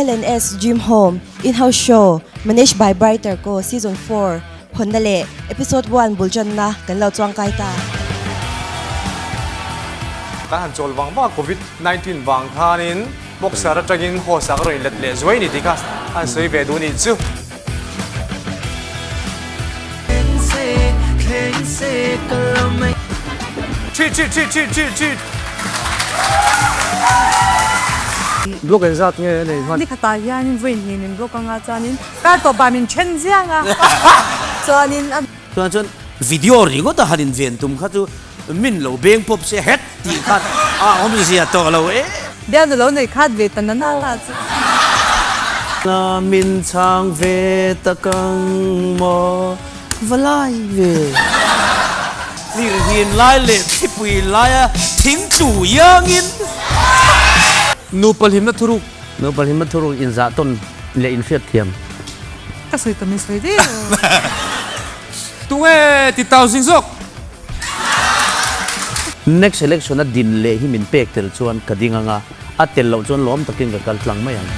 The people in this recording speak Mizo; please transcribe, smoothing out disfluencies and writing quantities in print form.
LNS Dream Home In-house Show Managed by Brighter Co Season 4 hawnna leh Episode 1 bul tanna kan lo chuangkai ta. Kan han chawl vang vang a, Covid 19 vang khanin boxer atangin host ah ka rawn inlet leh zuai ni tih kha an sawi ve duh nih chu. Chi chi chi chi chi chi. Block engzat nge a nei hman? Ni khatah hianin vawi hnih min block anga chuanin kar tawp ah min then ziang a chuanin a. Chuan chuan video ringawt a han inven tum kha chu min lo beng pawp se het tih khan a awmzia tawh lo e. Bialnu lo nei khat ve ta na na la chu. Na min chhang ve tak ang maw va lai ve. Lirhin lai leh thlipui laia thing tlu iangin. Nupa hlimna thuruk. Nupa hlimna thuruk inzah tawn leh inhriat thiam. Ka sawi ta min sawi deuh. Tunge ti tau zing zawk? Next election a din leh hi min pek tel chuan ka ding anga, a tel loh chuan lawm takin ka kal tlang mai ang.